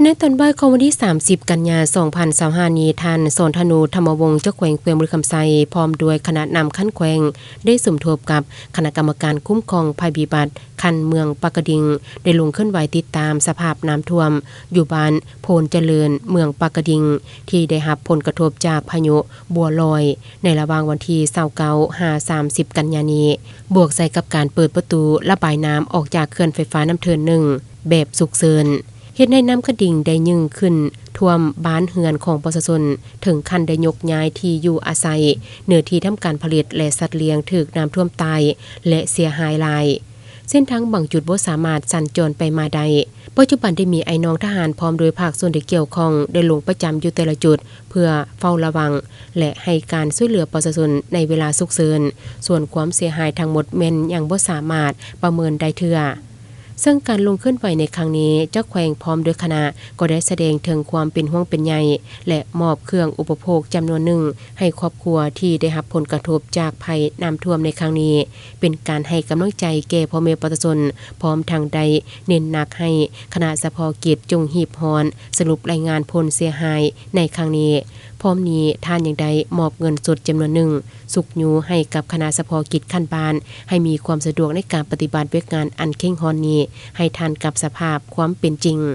ໃນຕອນບ່າຍຂອງວັນທີສາມສິບ ກັນຍາ ສອງພັນຊາວຫ້ານີ້, ທ່ານ ສອນທະນູ ທຳມະວົງ ເຈົ້າແຂວງແຂວງບໍລິຄຳໄຊ ພ້ອມດ້ວຍຄະນະນຳຂັ້ນແຂວງ ໄດ້ສົມທົບກັບຄະນະກຳມະການຄຸ້ມຄອງໄພພິບັດຂັ້ນເມືອງປາກກະດິງ ໄດ້ລົງເຄື່ອນໄຫວຕິດຕາມສະພາບນ້ຳຖ້ວມຢູ່ບ້ານໂພນຈະເລີນ ເມືອງປາກກະດິງ ທີ່ໄດ້ຮັບຜົນກະທົບຈາກພາຍຸບົວລອຍ ໃນລະຫວ່າງວັນທີຊາວເກົ້າ ຫາ ສາມສິບ ກັນຍານີ້, ບວກໃສ່ກັບການເປີດປະຕູລະບາຍນ້ຳອອກຈາກເຂື່ອນໄຟຟ້ານ້ຳເທີນໜຶ່ງ ແບບສຸກເສີນ, ເຮັດໃຫ້ນ້ຳຂະດິງໄດ້ຍື່ນຂຶ້ນຖ້ວມບ້ານເຮືອນຂອງປະຊາຊົນ, ເຖິງຂັ້ນໄດ້ຍົກຍ້າຍທີ່ຢູ່ອາໄສ, ເນື້ອທີ່ທຳການຜະລິດ ແລະ ສັດລ້ຽງຖືກນ້ຳຖ້ວມຕາຍ ແລະ ເສຍຫາຍຫຼາຍ. ເສັ້ນທາງບາງຈຸດບໍ່ສາມາດສັນຈອນໄປມາໄດ້. ປັດຈຸບັນໄດ້ມີອ້າຍນ້ອງທະຫານພ້ອມດ້ວຍພາກສ່ວນທີ່ກ່ຽວຂ້ອງໄດ້ລົງປະຈຳຢູ່ແຕ່ລະຈຸດ ເພື່ອເຝົ້າລະວັງ ແລະ ໃຫ້ການຊ່ວຍເຫຼືອປະຊາຊົນໃນເວລາສຸກເສີນ. ສ່ວນຄວາມເສຍຫາຍທັງໝົດແມ່ນຍັງບໍ່ສາມາດປະເມີນໄດ້ເທື່ອ. ເຊິ່ງການລົງເຄື່ອນໄຫວໃນຄັ້ງນີ້, ເຈົ້າແຂວງພ້ອມດ້ວຍຄະນະກໍໄດ້ສະແດງເຖິງຄວາມເປັນຫ່ວງເປັນໃຍ ແລະ ມອບເຄື່ອງອຸປະໂພກຈຳນວນໜຶ່ງໃຫ້ຄອບຄົວທີ່ໄດ້ຮັບຜົນກະທົບຈາກໄພນ້ຳຖ້ວມໃນຄັ້ງນີ້. ເປັນການໃຫ້ກຳລັງໃຈແກ່ພໍ່ແມ່ປະຊາຊົນ, ພ້ອມທັງໄດ້ເນັ້ນໜັກໃຫ້ຄະນະສະເພາະກິດຈົ່ງຮີບຮ້ອນສະຫຼຸບລາຍງານຜົນເສຍຫາຍໃນຄັ້ງນີ້. ພ້ອມນີ້ທ່ານຍັງໄດ້ມອບເງິນສົດຈຳນວນໜຶ່ງ ຊຸກຍູ້ໃຫ້ກັບຄະນະສະເພາະກິດຂັ້ນບ້ານ ໃຫ້ມີຄວາມສະດວກໃນການປະຕິບັດວຽກງານອັນເຄັ່ງຮ້ອນນີ້ ໃຫ້ທັນກັບສະພາບຄວາມເປັນຈິງ.